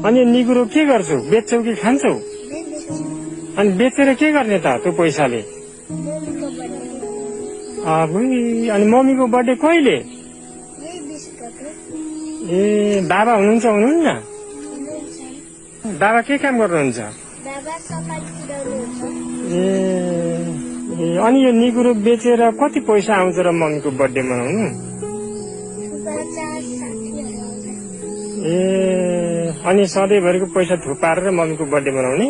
अनि निगुरो के गर्छौ? बेच्छौ कि खान्छौ? अनि बेचेर के गर्ने त त्यो पैसाले? अनि मम्मीको बर्थडे कहिले? ए बाबा हुनुहुन्छ हुनुहुन्न? बाबा के काम गर्नुहुन्छ? ए अनि यो निगुरो बेचेर कति पैसा आउँछ र मम्मीको बर्थडे मनाउनु? ए अनि सधैँभरिको पैसा थुपारेर मम्मीको बर्थडे मनाउने?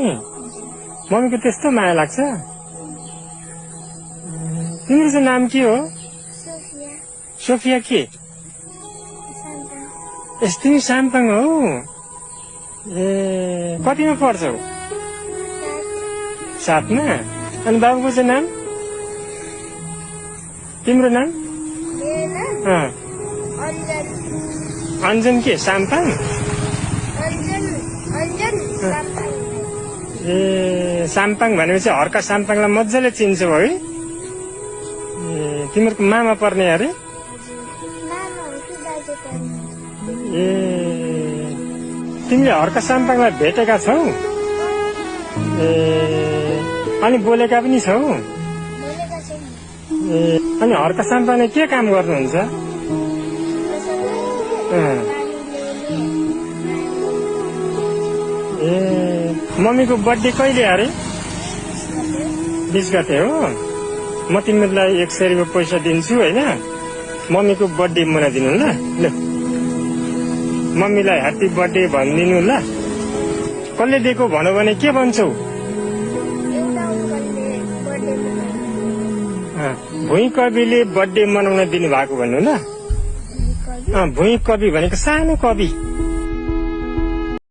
मम्मीको त्यस्तो माया लाग्छ? तिम्रो चाहिँ नाम के हो? सोफिया के? तिमी साम्पाङ हौ? ए कतिमा पढ्छौ? 7 मा? अनि बाबुको चाहिँ नाम? तिम्रो नाम? अन्जन के साम्पाङ? ए साम्पाङ भनेपछि हर्का साम्पाङलाई मजाले चिन्छौ है? ए तिम्रो मामा पर्ने अरे? ए तिमीले हर्का साम्पाङलाई भेटेका छौ? ए अनि बोलेका पनि छौ? ए अनि हर्का साम्पाङले के काम गर्नुहुन्छ? ए मम्मीको बर्थडे कहिले अरे? 20 गते हो? म तिमीलाई 100 रुपियाँ पैसा दिन्छु होइन? मम्मीको बर्थडे मनाइदिनु ल। मम्मीलाई ह्याप्पी बर्थडे भनिदिनु ल। कसले दिएको भनौ भने के भन्छौ? भुइँ कविले बर्थडे मनाउन दिनु भएको भन्नु ल। भुइँ कवि भनेको सानो कवि।